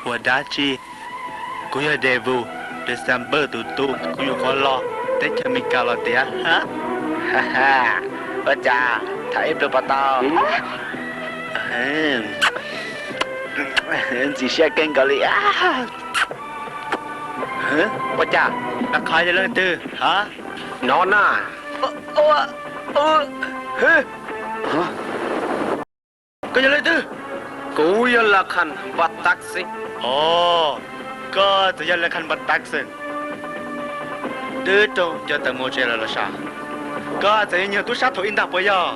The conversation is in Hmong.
Ua dab tsi? Kuv yog Devil, December tus tu, kuv nyuam qhuav los teb chaws Amelikas los tiag. Ha ha, ua cas tham ib pliag puas tau? Ntxim siab kawg nkaus li. Ua cas, lawv qhov yog leej twg? Nov na. Koj yog leej twg? Kuv yog Lav Khas Npaj Tab Xeeb. Os, koj txawm yog Lav Khas Npaj Tab Xeeb, twb raug nco tawm mus tsev lawm los sav. Koj txawm yog nyuag tub sab thaum ub ntag puas yog?